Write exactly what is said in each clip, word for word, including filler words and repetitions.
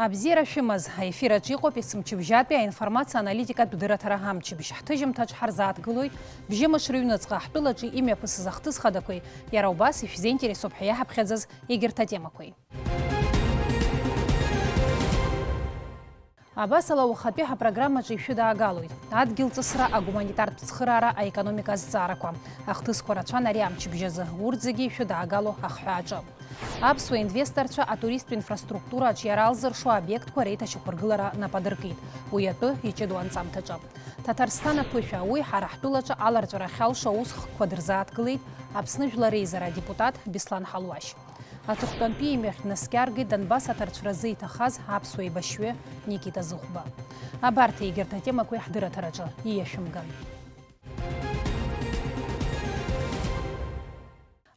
Абзиара шәымаз, аефир аҿы иҟоуп есымчыбжьатәи аинформациа-аналитикатә дырраҭара амчыбжь. Ҳҭыжьымҭаҿ ҳарзааҭгылоит бжьымш рыҩныҵҟа ҳтәылаҿы имҩаԥысыз ахҭыс хадақәеи, иара убас ишәзеинтересуп ҳәа иаҳаԥхьаӡаз егьырҭ атемақәеи. Абасала, уахатәи ҳапрограммаҿы ишәыдаагалоит. Адгьыл ҵысра, агуманитартә цхыраара, аекономика азҵаарақәа. Ахҭысқәа рацәан ари амчыбжь азы. Урҭ зегьы ишәыдаагало ахҳәааҿы. Аԥсуа инвесторцәа атуристтә инфраструктура аҿиара алзыршо аобиектқәа реиҭашьақәыргылара нап адыркит. Уи атәы иҷыдоу анҵамҭаҿы. Ҭаҭарсҭан аԥышәа, уи ҳара ҳтәылаҿы аларҵәара ахьалшо аусхкқәа дырзааҭгылеит Аԥсны Жәлар Реизара адепутат Беслан Ҳалуашь. Аҵыхәтәантәи имҩахь днаскьаргеит Донбасс аҭарцәразы иҭахаз аԥсуа еибашьҩы Никита Зыхәба. Абарҭ егьырҭ атемақәа иаҳдырраҭараҿы ииашәымган.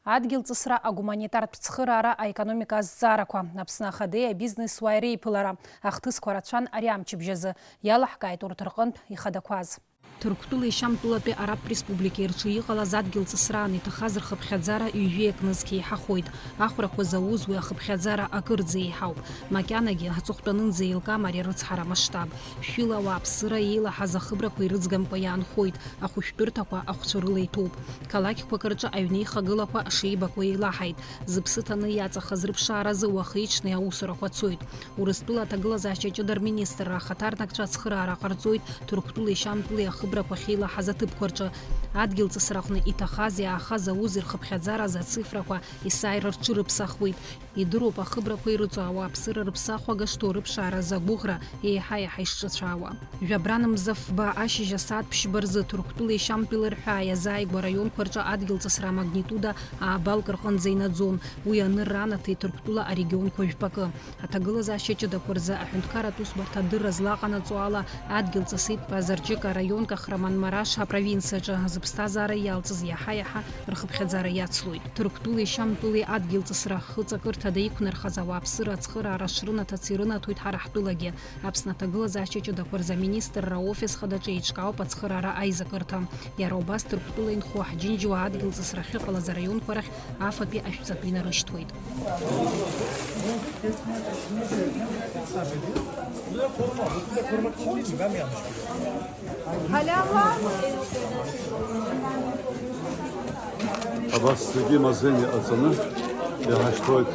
Адгьыл ҵысра, агуманитартә цхыраара, аекономика азҵаарақәа, Аԥсны Ахадеи абизнесуааи реиԥылара, ахҭысқәа рацәан ари амчыбжь азы, иалаҳкааит урҭ рҟынтә ихадақәаз. Ҭырқәтәылеи Шьамтәылатәи Арабтә Республикеи рҿы иҟалаз адгьыл ҵысраан иҭахаз рхыԥхьаӡара ҩажәеи акнызқь еиҳахоит. Ахәрақәа зауз уи ахыԥхьаӡара акырӡа еиҳауп. Макьанагьы аҵыхәтәанынӡа еилкаам ари арыцҳара амасштаб. Шәҩыла ауааԥсыра еилаҳаз ахыбрақәа ирыӡгамкәа иаанхоит, ахәышәтәырҭақәа ахәцәа рыла иҭәуп. Қалақьқәак рҿы аҩнеихагылақәа шеибакуа еилаҳаит. Зыԥсы ҭаны иаҵахаз рыԥшааразы уахи-ҽни аусурақәа цоит. Урыстәыла аҭагылазаашьа ҷыда рминистрра ахаҭарнакцәа ацхыраара ҟарҵоит Ҭырқәтәылеи Шьамтәылеи ахыбрақәа ахьеилаҳаз аҭыԥқәа рҿы. Адгьыл ҵысраҟны иҭахази аахаз аузи рхыԥхьаӡаразы ацифрақәа есааира рҽырыԥсахуеит. Идыруп ахыбрақәа ирыҵоу ауааԥсыра рыԥсахуага шҭоу рыԥшааразы агәыӷра еиҳа-еиҳа ишҿыцәаауа. Жәабран мза фба ашьыжь асааҭ ԥшьба рзы Ҭырқәтәылеи Шьамтәылеи рҳәаа иазааигәа араионқәа рҿы адгьыл ҵысра амагнитуда аа балк рҟынӡа инаӡон. Уи анырра анаҭеит Ҭырқәтәыла арегионқәа жәпакы. Аҭагылазаашьа ҷыдақәа рзы аҳәынҭқарратә усбарҭа адырра злаҟанаҵо ала, адгьыл ҵысит Пазарџьыка араион Кахраманмараш апровинциаҿы, зыԥсҭазаара иалҵыз иаҳа-иаҳа рхыԥхьаӡара иацлоит. Ҭырқәтәылеи Шьамтәылеи адгьыл ҵысра хыҵакырҭада иқәнархаз ауааԥсыра ацхыраара шрынаҭац ирынаҭоит ҳара ҳтәылагьы. Аԥсны аҭагылазаашьа ҷыдақәа рзы аминистрра офис хадаҿы еиҿкаауп ацхыраара аизакырҭа. Иара убас Ҭырқәтәыла инхо ҳџьынџьуаа адгьыл ҵысра ахьыҟалаз араионқәа рахь афатәи ашәҵатәы инарышьҭуеит. Абас зегьы мазеины иҟаҵаны иҳашьҭуеит.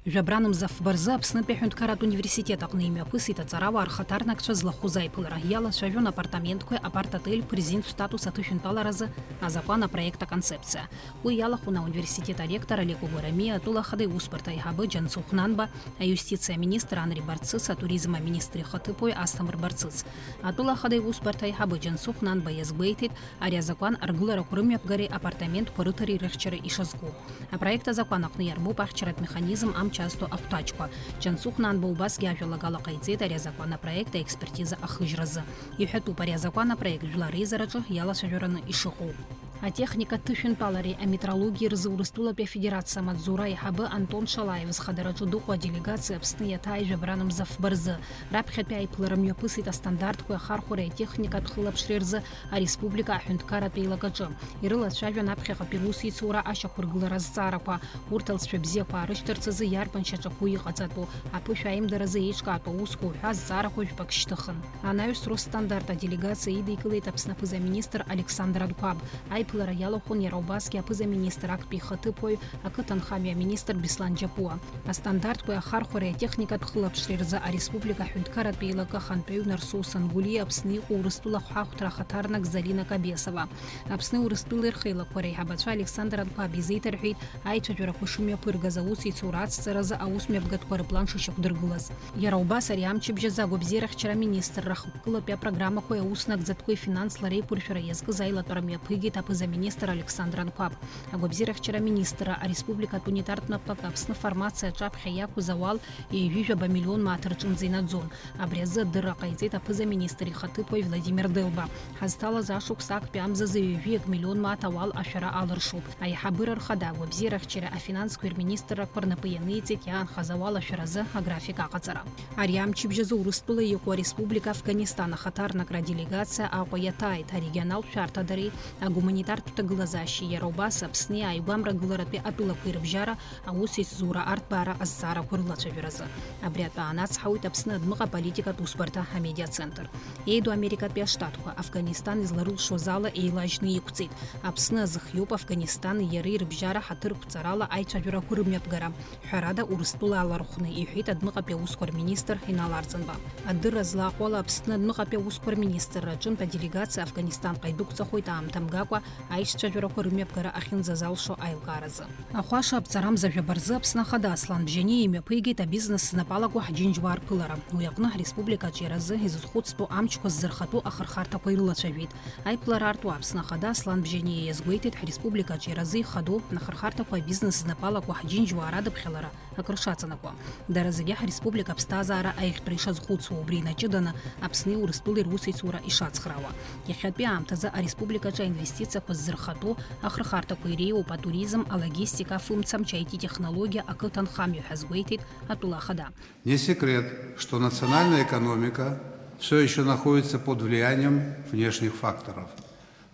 Жәабран мза фба рзы Аԥснытәи аҳәынҭқарратә университет аҟны имҩаԥысит аҵарауаа рхаҭарнакцәа злахәыз аиԥылара. Иалацәажәон апартаментқәеи апарт-отельқәеи рзинтә статус аҭышәынтәаларазы азакәан апроект аконцепциа. Уи иалахәын ауниверситет аректор Олег Гәагәарамиа, атәыла ахада иусбарҭа аиҳабы Џьансыхә Нанба, аиустициа аминистр Анри Барцыц, атуризм аминистр ихаҭыԥуаҩ Асҭамыр Барцыц. Атәыла ахада иусбарҭа аиҳабы Џьансыхә Нанба иазгәеиҭеит, ари азакәан аргыларақәа рымҩаԥгареи апартаментқәа рыҭареи рыхьчара ишазку. Апроект азакәан аҟны иарбоуп ахьчаратә механизм амч азҭо ахәҭаҷқәа. Џьансыхә Нанба убасгьы ажәалагала ҟаиҵеит ари азакәан апроект аекспертиза ахыжьразы. Иҳәатәуп, ари азакәан апроект жәлар реизараҿы иалацәажәараны ишыҟоу. Атехника аҭышәынтәалареи аметрологиеи рзы Урыстәылатәи Афедерациа амаҵзура аиҳабы Антон Шалаев зхадараҿы дыҟоу аделегациа Аԥсны иаҭааит жәабран мза фба рзы. Раԥхьатәи аиԥылара мҩаԥысит астандартқәеи ахархәареи атехникатә хылаԥшреи рзы ареспублика аҳәынҭқарратә еилакаҿы. Ирылацәажәан аԥхьаҟатәи русеицура ашьақәыргылара азҵаарақәа, урҭ алҵшәа бзиақәа аарышьҭырц азы иарбан шьаҿақәоу иҟаҵатәу, аԥышәа аимдаразы еиҿкаатәу аусқәоу ҳәа азҵаарақәа жәпак шьҭыхын. Анаҩс Росстандарт аделегациа идикылеит Аԥсны аԥыза-министр Александр Анқәаб. Аиԥылара иалахәын иара убасгьы аԥыза-министр актәи ихаҭыԥуаҩ, ақыҭанхамҩа аминистр Беслан Џьапуа. Астандартқәеи ахархәареи атехникатә хылаԥшреи рзы ареспублика аҳәынҭқарратә еилакы ахантәаҩы Нарсоу Сангәлиа, Аԥсны иҟоу Урыстәыла ахәаахәҭра ахаҭарнак Залина Кабесова, Аԥсни Урыстәылеи рхеилақәа реиҳабацәа Александр Анқәаб изеиҭарҳәеит аицәажәарақәа шымҩаԥыргаз, аусеицура ацҵаразы аусмҩаԥгатәқәа рыплан шышьақәдыргылаз. Иара убас ари амчыбжь азы агәабзиарахьчара аминистрра ахықәкылатәи апрограммақәеи аус нагӡатәқәеи афинанслара еиқәыршәара иазкыз аилатәара мҩаԥигеит аԥыза-министр Александр Анқәаб. Агәабзиарахьчара аминистрра ареспубликатә унитартә напқәак Аԥсны фармациа аҿаԥхьа иақәыз ауал ҩажәижәаба миллион мааҭ рҿынӡа инаӡон. Абри азы адырра ҟаиҵеит аԥыза-министр ихаҭыԥуаҩ Владимир Делба. Ҳазҭалаз ашықәс актәи амзазы ҩажәи акы миллион мааҭ ауал ашәара алыршуп. Аиҳабыра рхада агәабзиарахьчара афинансқәеи рминистррақәа рнапы ианиҵеит иаанхаз ауал ашәаразы аграфик аҟаҵара. Ари амчыбжь азы Урыстәыла иҟоу ареспублика Афганистан ахаҭарнакра аделегациа Аҟәа иаҭааит, арегионалтә шәарҭадареи агуманитар- Ҭартә ҭагылазаашьа, иара убас Аԥсни ааигәа амрагыларатәи атәылақәеи рыбжьара аусеицзура арҭбаара азҵаарақәа рылацәажәаразы. Абри атәы аанацҳауеит Аԥсны адәныҟа аполитикатә усбарҭа амедиацентр. Еиду Америкатәи Аштатқәа, Афганистан изларылшоз ала еилажьны иқәҵит. Аԥсны азыхиоуп Афганистани иареи рыбжьара ҳаҭырқәҵарала аицәажәарақәа рымҩаԥгара, ҳәарада, Урыстәыла алархәны, иҳәеит адәныҟатәи аусқәа рминистр Инал Арӡынба. Адырра злаҟоу ала, Аԥсны адәныҟатәи аусқәа рминистрра аҿынтә аделегациа Афганистан ҟаидәықәҵахоит аамҭамгакәа аицәажәарақәа рымҩаԥгара ахьынӡазалшо аилкааразы. Ахәаша аԥҵарамза жәаба рзы Аԥсны Ахада Аслан Бжьаниа имҩаԥигеит абизнес знапалақәа ҳџьынџьуаа рԥылара. Уи аҟны ҳреспубликаҿы иаразы изызхәыцтәу амчқәа ззырхатәу ахырхарҭақәа ирылацәажәеит. Аиԥылара арту Аԥсны Ахада Аслан Бжьаниа иазгәеиҭеит, ҳреспубликаҿы иаразы ихадоу ахырхарҭақәа абизнес знапалақәа ҳџьынџьуаа радыԥхьалара акыр шаҵанакуа. Дара зегьы ҳреспублика аԥсҭазаара аиӷьтәра ишазхәыцуа, убри инаҷыданы Аԥсни Урыстәылеи русеицура ишацхраауа. Иахьатәи аамҭазы ареспубликаҿы аинвестициақәа ззырхатәу ахырхарҭақәа иреиуоуп атуризм, алогистика, афымцамч, I T технологиа, ақыҭанхамҩа ҳәа азгәеиҭеит атәыла ахада. Не секрет, что национальная экономика все еще находится под влиянием внешних факторов.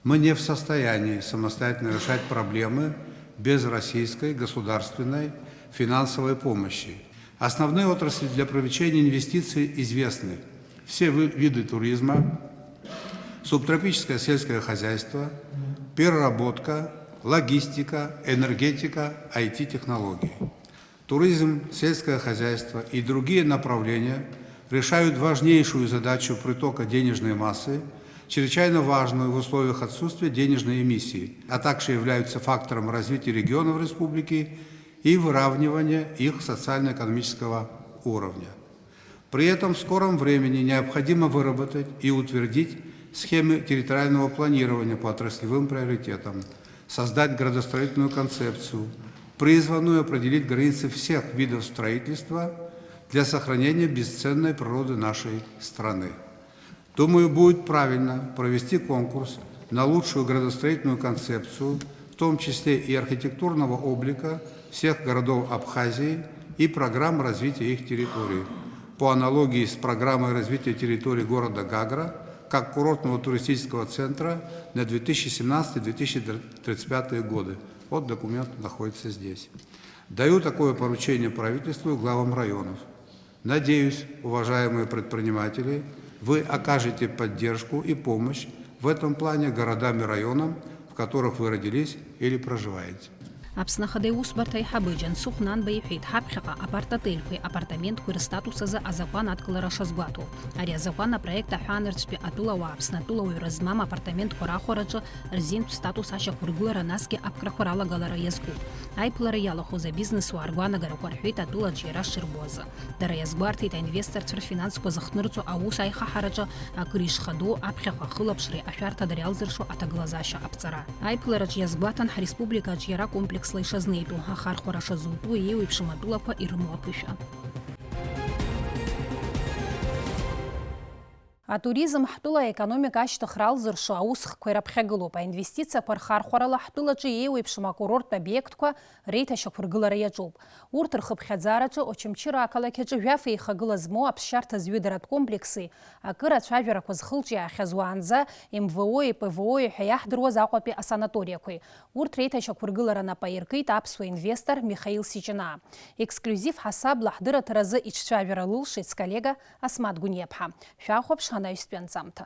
Мы не в состоянии самостоятельно решать проблемы без российской государственной финансовой помощи. Основные отрасли для привлечения инвестиций известны. Все вы- виды туризма, субтропическое сельское хозяйство, переработка, логистика, энергетика, I T технологии. Туризм, сельское хозяйство и другие направления решают важнейшую задачу притока денежной массы, чрезвычайно важную в условиях отсутствия денежной эмиссии, а также являются фактором развития регионов республики и выравнивания их социально-экономического уровня. При этом в скором времени необходимо выработать и утвердить схемы территориального планирования по отраслевым приоритетам, создать градостроительную концепцию, призванную определить границы всех видов строительства для сохранения бесценной природы нашей страны. Думаю, будет правильно провести конкурс на лучшую градостроительную концепцию, в том числе и архитектурного облика всех городов Абхазии и программ развития их территорий, по аналогии с программой развития территории города Гагра как курортного туристического центра на две тысячи семнадцатый — две тысячи тридцать пятый годы. Вот документ находится здесь. Даю такое поручение правительству и главам районов. Надеюсь, уважаемые предприниматели, вы окажете поддержку и помощь в этом плане городам и районам, в которых вы родились или проживаете. Аԥсны Ахада Аусбарҭа аиҳабы Џьансыхә Нанба иҳәеит, ҳаԥхьаҟа апартотельқәеи апартаментқәеи рыстатус азы азакәан адкылара шазгәаҭоу. Ари азакәан апроект аҳәаанырцәтәи атәылауаа Аԥсны атәылауаҩра змам апартаментқәа рахәараҿы рзинтә статус ашьақәыргылара, насгьы аԥкрақәа ралагалара иазкуп. Аиԥылара иалахәыз абизнесуаа ргәаанагарақәа рҳәеит атәылаҿ иара шырбо азы. Дара иазгәарҭеит аинвесторцәа рфинансқәа зыхҭнырҵо аус аихаҳараҿы акыр ишхадоу, аԥхьаҟа ахылаԥшреи ашәарҭадареи алзыршо аҭагылазаашьа аԥҵара. Аиԥылараҿ иазгәаҭан ҳреспубликаҿ иара комплексла ишазнеитәу, ахархәара шазутәу, еиуеиԥшым атәылақәа ирымоу аԥышәа. Атуризм ҳтәыла аекономика ашьҭыхра алзыршо аусхқәа ираԥхьагылоуп, аинвестициақәа рхархәарала ҳтәылаҿы еиуеиԥшым акурорттә обиектқәа реиҭашьақәыргылара иаҿуп. Урҭ рхыԥхьаӡараҿы Очамчыра ақалақь аҿы жәаф еихагыла змоу аԥсшьарҭа зҩыдаратә комплекси, акыр ацәажәарақәа зхылҿиаахьаз уаанӡа М В О-и П В О-и ҳәа иаҳдыруаз Аҟәатәи асанаториақәеи. Урҭ реиҭашьақәыргылара нап аиркит аԥсуа инвестор Михаил Сиҷынаа. Ексклиузив ҳасабла ҳдырраҭаразы иҿцәажәара лылшеит сколлега Асмаҭ Гәыниаԥҳа. Шәахәаԥш анаҩстәи анҵамҭа.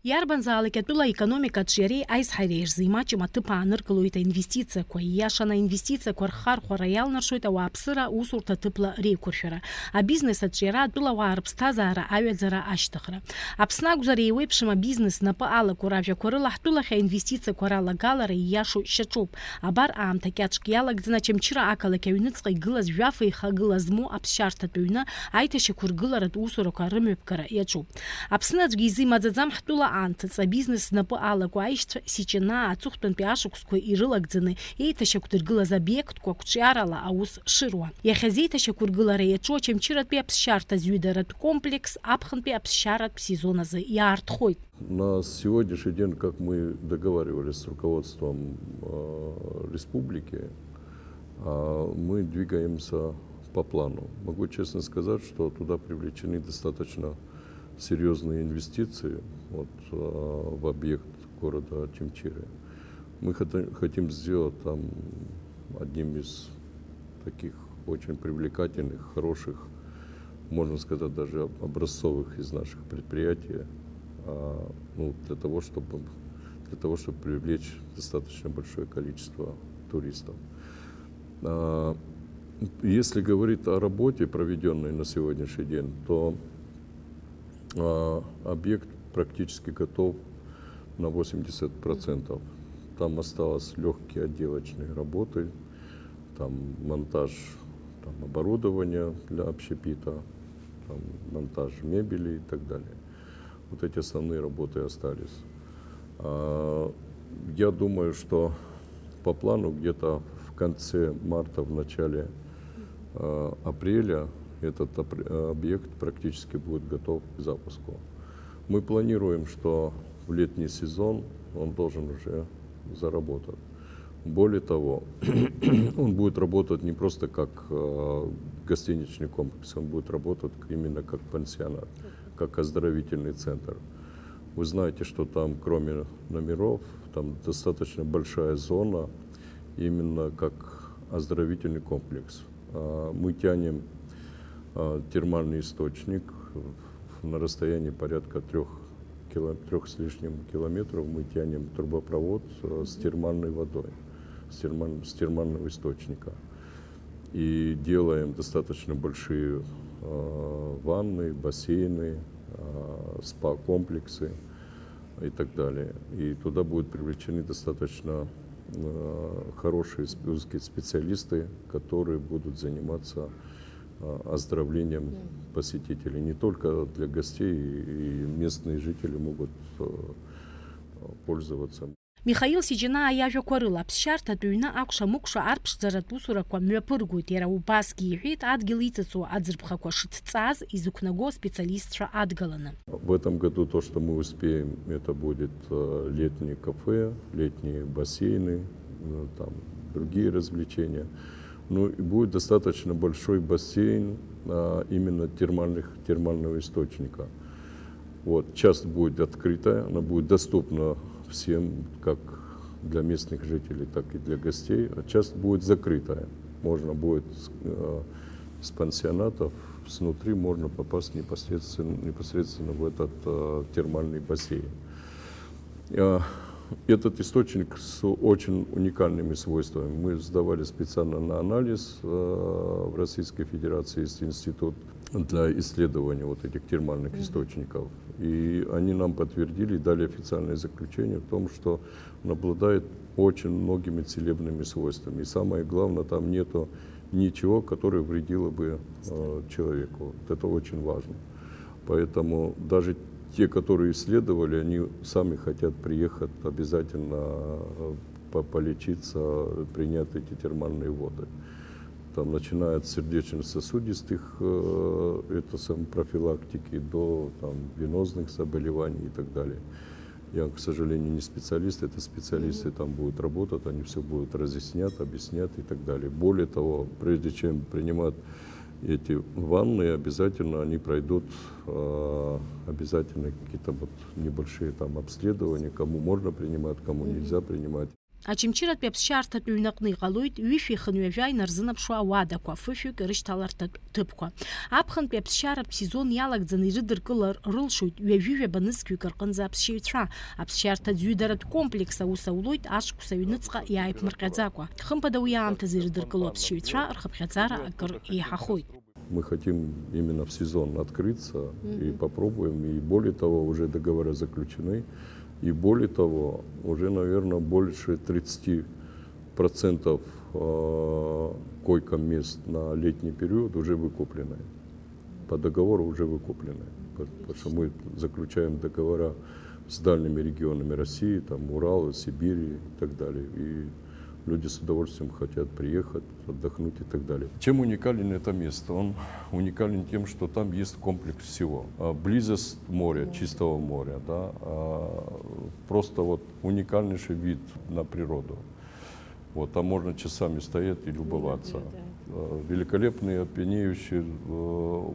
Иарбанзаалак атәыла аекономикаҿ иареи аизҳареи рзы имаҷым аҭыԥ ааныркылоит аинвестициақәа. Ииашаны, аинвестициақәа рхархәара иалнаршоит ауааԥсыра аусурҭа ҭыԥла реиқәыршәара, абизнес аҿиара, атәылауаа рыԥсҭазаара аҩаӡара ашьҭыхра. Аԥсны акәзар, еиуеиԥшым абизнес знапы алаку ражәақәа рыла ҳтәылахь аинвестициақәа ралагалара ииашоу шьаҿоуп. Абар, аамҭа кьаҿк иалагӡаны Очамчыра ақалақь аҩныҵҟа игылаз жәаф еихагыла змоу аԥсшьарҭатә ҩны аиҭашьақәыргыларатә усурақәа рымҩаԥгара иаҿуп. Аԥсны аӡәгьы изы имаӡаӡам ҳтәыла анҭыҵ, абизнес знапы алаку аишьцәа Сиҷынаа аҵыхәтәантәи ашықәсқәа ирылагӡаны еиҭашьақәдыргылаз обиектқәа қәҿиарала аус шыруа. Иахьазы еиҭашьақәыргылара иаҿу Очамчыратәи аԥсшьарҭа зҩыдаратә комплекс аԥхынтәи аԥсшьаратә сезон азы иаартхоит. На сегодняшний день, как мы договаривались с руководством, э, республики, а, мы двигаемся по плану. Могу честно сказать, что туда привлечены достаточно серьёзные инвестиции, вот, э, в объект города Очамчиры. Мы хото- хотим сделать там одним из таких очень привлекательных, хороших, можно сказать, даже об- образцовых из наших предприятий, а, ну, для того, чтобы, для того, чтобы привлечь достаточно большое количество туристов. А, Если говорить о работе, проведенной на сегодняшний день, то а, объект практически готов на восемьдесят процентов. Там осталось легкие отделочные работы, там монтаж там, оборудования для общепита, там монтаж мебели и так далее. Вот эти основные работы остались. А, Я думаю, что по плану где-то в конце марта, в начале а, апреля этот объект практически будет готов к запуску. Мы планируем, что в летний сезон он должен уже заработать. Более того, он будет работать не просто как э, гостиничный комплекс, он будет работать именно как пансионат, как оздоровительный центр. Вы знаете, что там, кроме номеров, там достаточно большая зона именно как оздоровительный комплекс. А, Мы тянем а, термальный источник на расстоянии порядка трех, кило, трех с лишним километров. Мы тянем трубопровод э, с термальной водой, с, термаль, с термального источника. И делаем достаточно большие э, ванны, бассейны, э, спа-комплексы и так далее. И туда будут привлечены достаточно э, хорошие узкие специалисты, которые будут заниматься э, оздоровлением посетителей. Не только для гостей, и местные жители могут э, пользоваться. Михаил Сиџьанаа иажәақәа рыла, аԥсшьарҭатә ҩны акәша-мыкәша арԥшӡаратә усурақәа мҩаԥыргоит, иара убасгьы иҳәеит, адгьыл иҵыҵуа аӡырԥхақәа шыҭҵааз изықәнаго аспециалистцәа адгаланы. В этом году то, что мы успеем, это будет э, летние кафе, летние бассейны, э, там, другие развлечения. Ну и будет достаточно большой бассейн а, именно термальных, термального источника. Вот, часть будет открытая, она будет доступна всем, как для местных жителей, так и для гостей, а часть будет закрытая. Можно будет э, с пансионатов снутри можно попасть непосредственно, непосредственно в этот э, термальный бассейн. Э, Этот источник с очень уникальными свойствами. Мы сдавали специально на анализ э, в Российской Федерации есть институт для исследования вот этих термальных источников. И они нам подтвердили, дали официальное заключение в том, что он обладает очень многими целебными свойствами. И самое главное, там нету ничего, которое вредило бы э, человеку. Вот это очень важно. Поэтому даже те, которые исследовали, они сами хотят приехать обязательно э, по- полечиться, принять эти термальные воды. Там, начиная от сердечно-сосудистых э, это сам, профилактики до там, венозных заболеваний и так далее. Я, к сожалению, не специалист, это специалисты там будут работать, они все будут разъяснять, объяснять и так далее. Более того, прежде чем принимать эти ванны, обязательно они пройдут э, обязательно какие-то вот небольшие там обследования, кому можно принимать, кому нельзя принимать. Очамчыратәи аԥсшьарҭатә ҩнаҟны иҟалоит ҩышәи хынҩажәа инарзынаԥшуа ауадақәа, фышәҩык рышьҭаларҭатә ҭыԥқәа. Аԥхынтәи аԥсшьаратә сезон иалагӡаны ирыдыркылар рылшоит ҩажәи жәаба нызқьҩык рҟынӡа аԥсшьаҩцәа. Аԥсшьарҭа ӡҩыдаратә комплекс аус аулоит ашықәс аҩныҵҟа иааиԥмырҟьаӡакәа. Хымԥада уи аамҭазы ирыдыркыло аԥсшьаҩцәа рхыԥхьаӡара акыр еиҳахоит. Мы хотим именно в сезон открыться и попробуем. И более того, уже договора заключены. И более того, уже, наверное, больше тридцати процентов э, койко-мест на летний период уже выкуплены. По договору уже выкуплены. По- Потому что мы заключаем договора с дальними регионами России, там Урал, Сибирь и так далее. И люди с удовольствием хотят приехать, отдохнуть и так далее. Чем уникален это место? Он уникален тем, что там есть комплекс всего. А, Близость моря, чистого моря, да, а, просто вот уникальнейший вид на природу. Вот, там можно часами стоять и любоваться. Э, Великолепный опьяняющий э,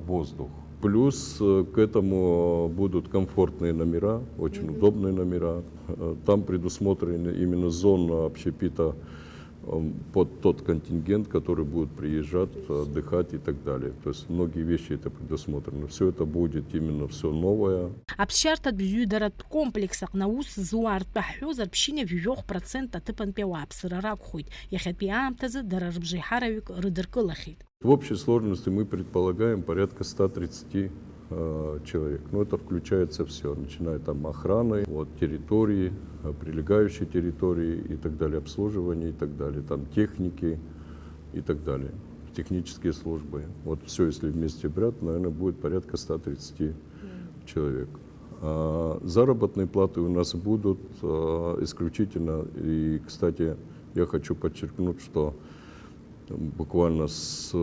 воздух. Плюс э, к этому будут комфортные номера, очень удобные номера. Э, Там предусмотрена именно зона общепита, м, под тот контингент, который будет приезжать, э, отдыхать и так далее. То есть многие вещи это предусмотрено. Все это будет именно все новое. Аԥсшьарҭатә бзиударатә комплекс аҟны аус зуа ртәы ҳҳәозар, ԥшьынҩажәи жәохә процент аҭыԥантәи ауааԥсыра ракәхоит. Иахьатәи аамҭазы дара рыбжеиҳараҩык рыдыркылахьеит. В общей сложности мы предполагаем порядка ста тридцати э, человек. Но это включается все, начиная там охраны, вот, территории, э, прилегающей территории и так далее, обслуживания и так далее, там техники и так далее, технические службы. Вот все, если вместе брать, наверное, будет порядка ста тридцати человек. А заработные платы у нас будут э, исключительно, и, кстати, я хочу подчеркнуть, что буквально с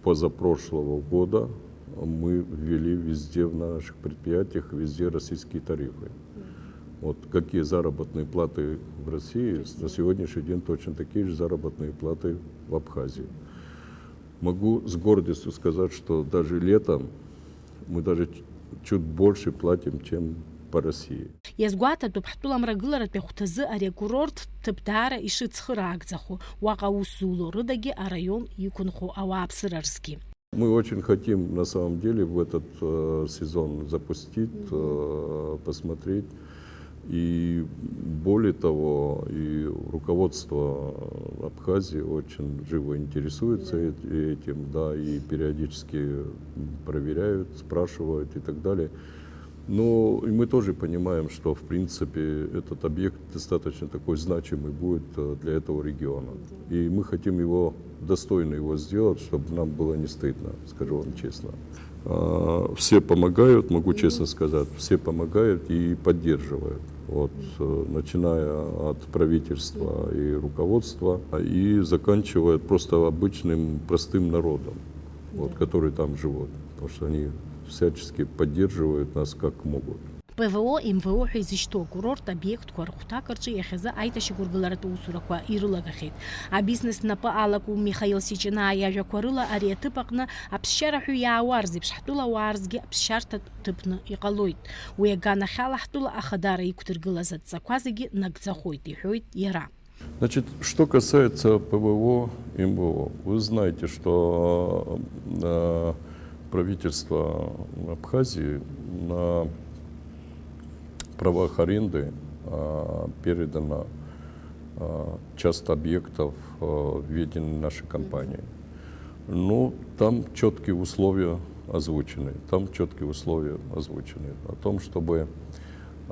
позапрошлого года мы ввели везде в наших предприятиях, везде российские тарифы. Вот какие заработные платы в России, на сегодняшний день точно такие же заработные платы в Абхазии. Могу с гордостью сказать, что даже летом мы даже ч- чуть больше платим, чем по России. Иазгәаҭатәуп ҳтәыла мрагыларатәи ахәҭазы ари акурорт ҭыԥ даара ишыцхыраагӡахо, уаҟа аус зуло рыдагьы араион иқәынхо ауааԥсыра рзгьы. Мы очень хотим на самом деле в этот э, сезон запустить, э, посмотреть. И более того, и руководство Абхазии очень живо интересуется эт- этим, да, и периодически м, проверяют, спрашивают и так далее. Ну, и мы тоже понимаем, что, в принципе, этот объект достаточно такой значимый будет э, для этого региона. И мы хотим его, достойно его сделать, чтобы нам было не стыдно, скажу вам честно. А, Все помогают, могу честно сказать, все помогают и поддерживают. Вот, э, начиная от правительства и руководства, и заканчивая просто обычным простым народом, вот, который там живут, потому что они всячески поддерживают нас как могут. ПВО, МВО ҳәа изышьҭоу акурорт обиектқәа рыхәҭак рҿы иахьазы аиҭашьақәыргыларатә усурақәа ирылагахьеит. Абизнес напы алаку Михаил Сичинаа иажәақәа рыла ари аҭыԥ аҟны аԥсшьара ҳәа иаауа рзеиԥш ҳтәылауаа рзгьы аԥсшьарҭатә ҭыԥны иҟалоит. Уи аганахьала ҳтәыла ахадара иқәдыргылаз адҵақәа зегьы нагӡахоит, иҳәоит иара. Значит, что касается ПВО, МВО, вы знаете, что э, правительство Абхазии на правах аренды э, передано э, часть объектов э, введены нашей компании. Ну, там четкие условия озвучены. Там четкие условия озвучены о том, чтобы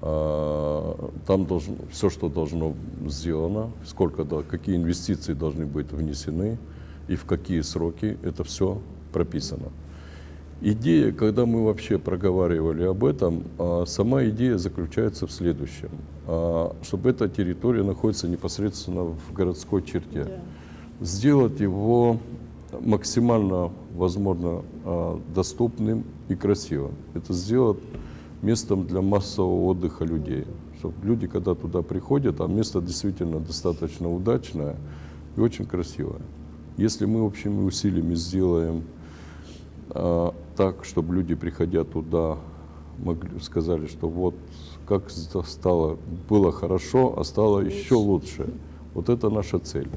э, там должно, все, что должно сделано, сколько, до- какие инвестиции должны быть внесены и в какие сроки, это все прописано. Идея, когда мы вообще проговаривали об этом, а, сама идея заключается в следующем. А, Чтобы эта территория находится непосредственно в городской черте. Сделать его максимально, возможно, а, доступным и красивым. Это сделать местом для массового отдыха людей. Чтобы люди, когда туда приходят, а место действительно достаточно удачное и очень красивое. Если мы общими усилиями сделаем а, так, чтобы люди, приходя туда, могли, сказали, что вот как ста- стало, было хорошо, а стало еще лучше. Вот это наша цель.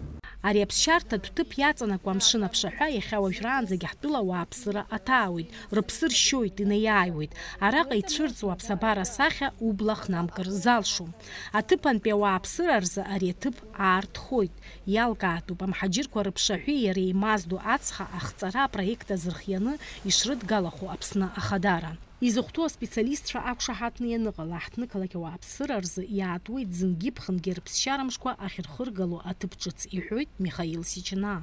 Ари аԥсшьарҭатә ҭыԥ иаҵанакуа амшын аԥшаҳәа иахьа уажәраанӡагьы ҳтәыла ауааԥсыра аҭаауеит, рыԥсы ршьоит, инеиааиуеит. Араҟа ицәырҵуа аԥсабара асахьа убла хнамкыр залшом. Аҭыԥантәи ауааԥсыра рзы ари аҭыԥ аартхоит, иалкаатәуп амҳаџьырқәа рыԥшаҳәеи иареи еимаздо ацха ахҵара апроект азырхианы ишрыдгалахо Аԥсны ахадара. Изыхәҭоу аспециалистцәа ақәшаҳаҭны ианыҟала, ҳҭнықалақь ауааԥсыра рзы иаатуеит зынгьы-ԥхынгьы рыԥсшьарамшқәа ахьырхыргало аҭыԥ ҿыц, иҳәоит Михаил Сичинаа.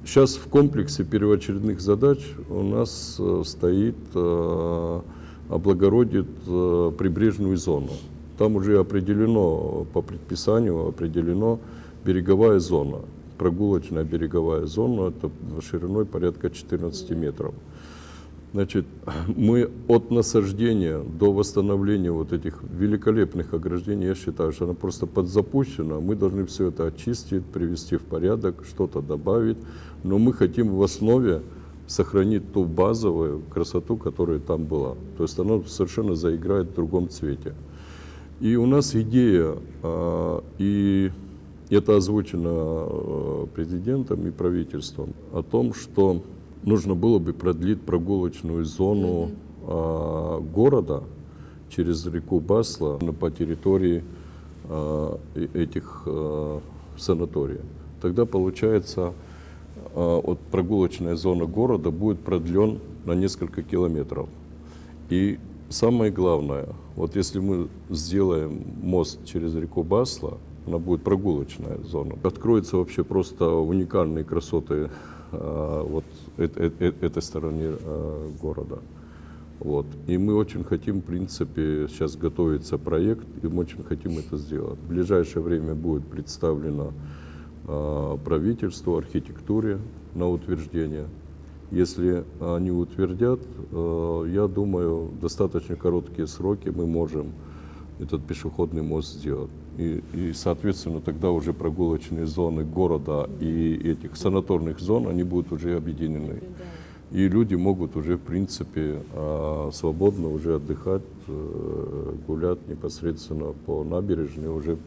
Сейчас в комплексе первоочередных задач у нас э, стоит э, облагородить э, прибрежную зону. Там уже определено по предписанию, определено береговая зона, прогулочная береговая зона, это шириной порядка четырнадцати метров. Значит, мы от насаждения до восстановления вот этих великолепных ограждений, я считаю, что она просто подзапущена. Мы должны все это очистить, привести в порядок, что-то добавить. Но мы хотим в основе сохранит ту базовую красоту, которая там была. То есть она совершенно заиграет в другом цвете. И у нас идея, а, и это озвучено э, президентом и правительством, о том, что нужно было бы продлить прогулочную зону а, города через реку Басла на, по территории а, э- этих а, санатория. Тогда получается, а, вот прогулочная зона города будет продлен на несколько километров. И самое главное, вот если мы сделаем мост через реку Басла, она будет прогулочная зона. Откроются вообще просто уникальные красоты а, вот э- э- э- этой стороны а, города. Вот. И мы очень хотим, в принципе, сейчас готовится проект, и мы очень хотим это сделать. В ближайшее время будет представлено а, правительству, архитектуре на утверждение. Если они утвердят, э, я думаю, в достаточно короткие сроки мы можем этот пешеходный мост сделать. И, и, соответственно, тогда уже прогулочные зоны города и этих санаторных зон, они будут уже объединены. И люди могут уже, в принципе, а, свободно уже отдыхать, э, гулять непосредственно по набережной уже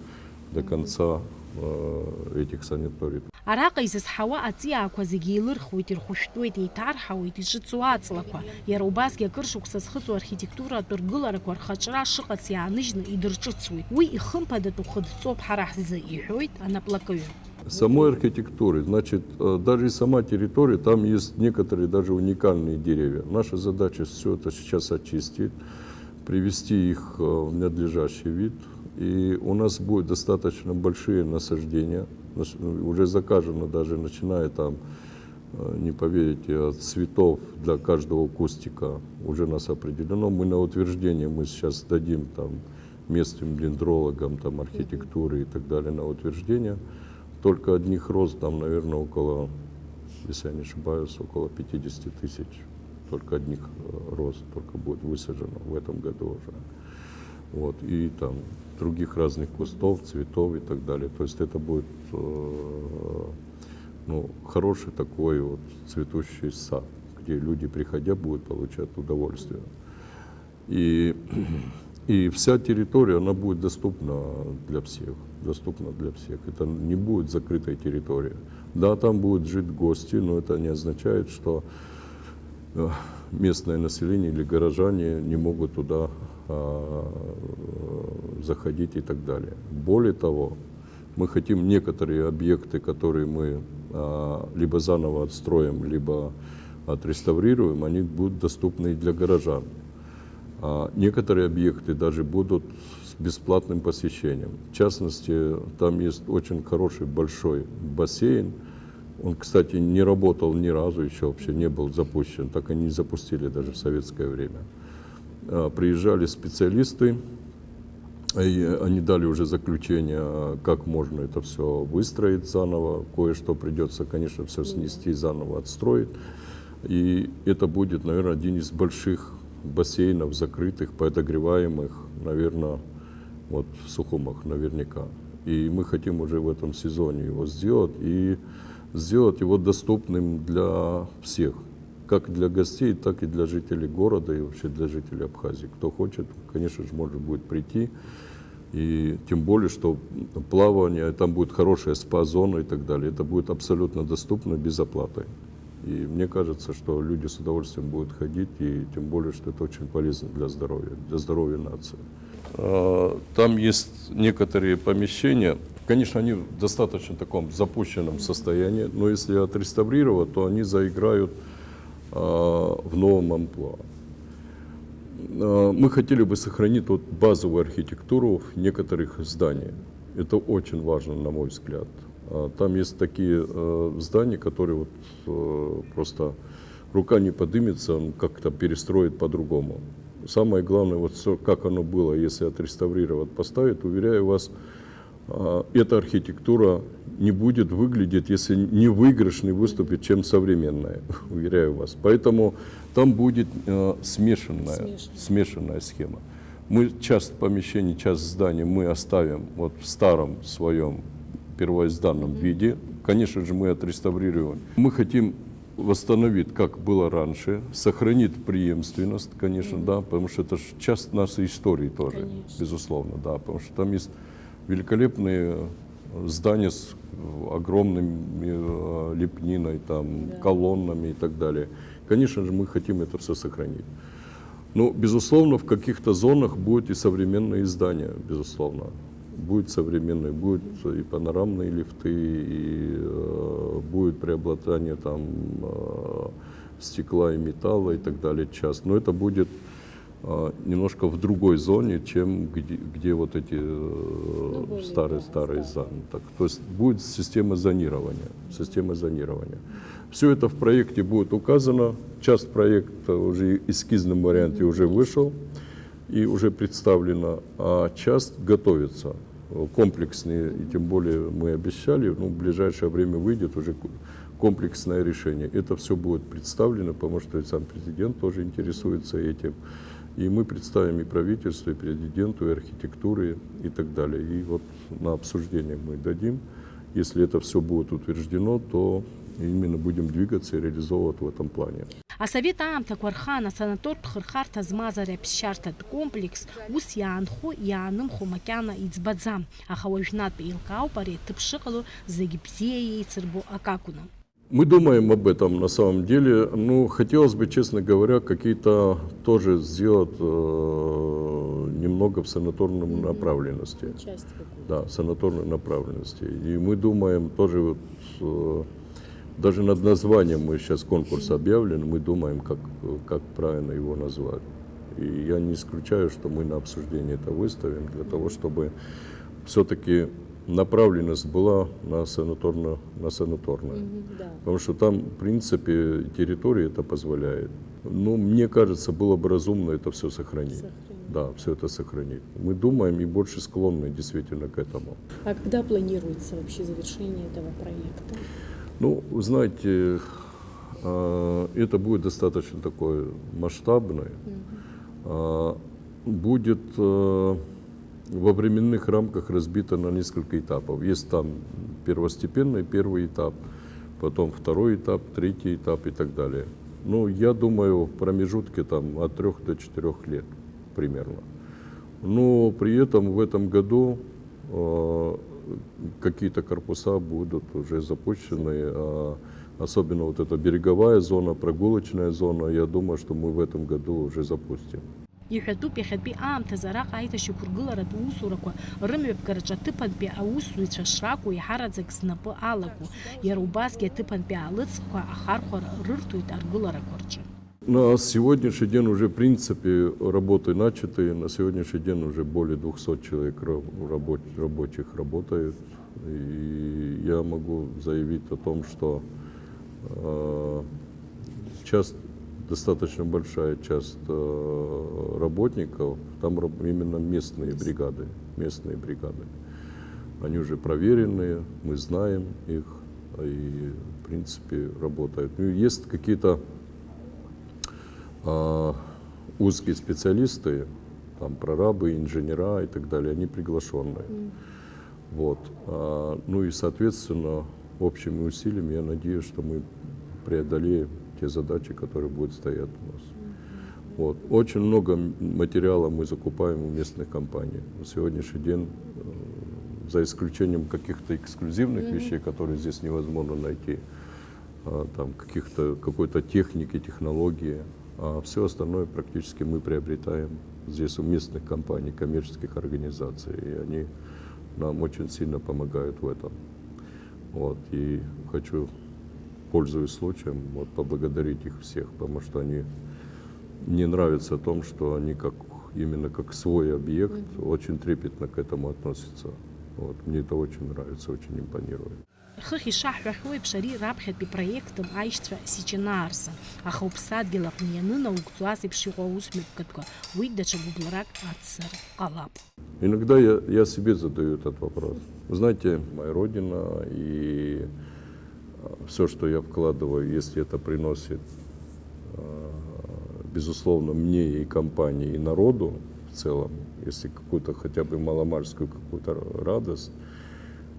до конца э, этих санаторий. Араҟа изызҳауа аҵиаақәа зегьы еилырхуеит, ирхәышәтәуеит, еиҭарҳауеит иҿыцу аҵлақәа. Иара убасгьы акыр шықәса зхыҵуа архитектуратә ргыларақәа рхаҿра шыҟац иааныжьны идырҿыцуеит. Уи ихымԥадатәу хыдҵоуп ҳара ҳзы, иҳәоит анаплакыҩы. Самой архитектуры, значит, э, даже и сама территория, там есть некоторые даже уникальные деревья. Наша задача все это сейчас очистить, привести их э, в надлежащий вид. И у нас будут достаточно большие насаждения. Нас- Уже закажено даже, начиная там, э, не поверите, от цветов для каждого кустика уже нас определено. Мы на утверждение, мы сейчас дадим там местным дендрологам, там, архитектуры и так далее на утверждение. Только одних роз там, наверное, около, если я не ошибаюсь, около пятидесяти тысяч. Только одних э, роз только будет высажено в этом году уже. Вот. И там других разных кустов, цветов и так далее. То есть это будет э, ну, хороший такой вот цветущий сад, где люди, приходя, будут получать удовольствие. И, и вся территория, она будет доступна для всех. Доступна для всех. Это не будет закрытой территория. Да, там будут жить гости, но это не означает, что э, местное население или горожане не могут туда а, заходить и так далее. Более того, мы хотим некоторые объекты, которые мы а, либо заново отстроим, либо отреставрируем, они будут доступны и для горожан. А некоторые объекты даже будут с бесплатным посещением. В частности, там есть очень хороший большой бассейн. Он, кстати, не работал ни разу, еще вообще не был запущен, так и не запустили даже в советское время. А, Приезжали специалисты, и они дали уже заключение, как можно это все выстроить заново. Кое-что придется, конечно, все снести, заново отстроить. И это будет, наверное, один из больших бассейнов закрытых, подогреваемых, наверное, вот в Сухумах наверняка. И мы хотим уже в этом сезоне его сделать и сделать его доступным для всех, как для гостей, так и для жителей города и вообще для жителей Абхазии. Кто хочет, конечно же, может будет прийти. И тем более, что плавание, там будет хорошая спа-зона и так далее. Это будет абсолютно доступно, без оплаты. И мне кажется, что люди с удовольствием будут ходить, и тем более, что это очень полезно для здоровья, для здоровья нации. А, Там есть некоторые помещения. Конечно, они в достаточно таком запущенном состоянии, но если отреставрировать, то они заиграют а, в новом амплуа. А, Мы хотели бы сохранить вот базовую архитектуру некоторых зданий. Это очень важно, на мой взгляд. А, Там есть такие э, здания, которые вот э, просто рука не подымется, м, как-то перестроить по-другому. Самое главное, вот все, как оно было, если отреставрировать, поставить, уверяю вас, а, эта архитектура не будет выглядеть, если не выигрышней выступит, чем современная, уверяю вас. Поэтому там будет э, смешанная, Смешанная. Смешанная схема. Мы часть помещений, часть зданий мы оставим вот в старом своем первоизданном виде. Конечно же, мы отреставрируем. Мы хотим Восстановит, как было раньше, сохранит преемственность, конечно, да, потому что это же часть нашей истории тоже, Конечно. Безусловно, да, потому что там есть великолепные здания с огромной э, лепниной, там, Да. Колоннами и так далее. Конечно же, мы хотим это все сохранить. Но, безусловно, в каких-то зонах будут и современные здания, безусловно. Будет современные, будут и панорамные лифты, и э, будет преобладание там э, стекла и металла и так далее, часть. Но это будет э, немножко в другой зоне, чем где, где вот эти э, Ну, более старые да, старые старые. Здания. Так, то есть будет система зонирования, система зонирования. Все это в проекте будет указано. Часть проекта уже в эскизном варианте уже вышел и уже представлено, а часть готовится э, комплексные, и тем более мы обещали, ну, в ближайшее время выйдет уже ку- комплексное решение. Это все будет представлено, потому что и сам президент тоже интересуется этим. И мы представим и правительству, и президенту, и архитектуре, и так далее. И вот на обсуждение мы дадим. Если это все будет утверждено, то именно будем двигаться и реализовывать в этом плане. Асовет аамҭақәа рхаан асанаторттә хырхарҭа змаз ари аԥсшьарҭатә комплекс ус иаанхо, иаанымхо макьана иӡбаӡам, аха уажәнатә еилкаауп ари аҭыԥ шыҟало зегь бзиа еицырбо акакәны. Мы думаем об этом на самом деле. Ну, хотелось бы, честно говоря, какие-то тоже сделать э, немного в санаторном направленности. Часть какую-то. Да, санаторной направленности. И мы думаем тоже вот э, даже над названием мы сейчас конкурс объявлен, мы думаем, как, как правильно его назвать. И я не исключаю, что мы на обсуждение это выставим для того, чтобы все-таки направленность была на санаторно, на санаторное. Мгм, да. Потому что там, в принципе, территория это позволяет. Ну, мне кажется, было бы разумно это все сохранить. Сохранить. Да, все это сохранить. Мы думаем и больше склонны действительно к этому. А когда планируется вообще завершение этого проекта? Ну, вы знаете, а, это будет достаточно такое масштабное. А, Будет э, во временных рамках разбито на несколько этапов. Есть там первостепенный первый этап, потом второй этап, третий этап и так далее. Ну, я думаю, в промежутке там от трех до четырех лет примерно. Но при этом в этом году э, какие-то корпуса будут уже запущены, а особенно вот эта береговая зона, прогулочная зона, я думаю, что мы в этом году уже запустим. Иҳәатәуп, иахьатәи аамҭазы араҟа аиҭашьақәыргыларатә усурақәа рымҩаԥгараҿы аҭыԥантәи аусзуҩцәа шракәу иаҳараӡак знапы алаку, иара убасгьы аҭыԥантәи аалыҵқәа ахархәара рырҭоит аргыларақәа рҿы. На сегодняшний день уже, в принципе, работы начаты. На сегодняшний день уже более двухсот человек ра- рабоч- рабочих работают. И я могу заявить о том, что э, часть, достаточно большая часть э, работников, там раб- именно местные бригады, местные бригады. Они уже проверенные, мы знаем их, и, в принципе, работают. Ну, есть какие-то а, узкие специалисты, там прорабы, инженера и так далее, они приглашенные. Вот. А, ну и, соответственно, общими усилиями, я надеюсь, что мы преодолеем те задачи, которые будут стоять у нас. Вот. Очень много м- материала мы закупаем у местных компаний. На сегодняшний день, э, за исключением каких-то эксклюзивных вещей, которые здесь невозможно найти, а, там каких-то, какой-то техники, технологии, а все остальное практически мы приобретаем здесь у местных компаний, коммерческих организаций, и они нам очень сильно помогают в этом. Вот, и хочу, пользуясь случаем, вот, поблагодарить их всех, потому что они, мне нравится о том, что они как, именно как свой объект, очень трепетно к этому относятся. Вот, мне это очень нравится, очень импонирует. Хыхь ишаҳҳәахьоу еиԥш, ари раԥхьатәи проектым аишьцәа Сичинаа рзы, аха уԥсадгьыл аҟны ианынаугӡо ас еиԥш иҟоу аусмҩаԥгатәқәа, уи даҽа гәыблрак ацзар ҟалап. Иногда я, я себе задаю этот вопрос. Вы знаете, моя родина и все, что я вкладываю, если это приносит, э, безусловно, мне и компании, и народу в целом, если какую-то хотя бы маломальскую какую-то радость,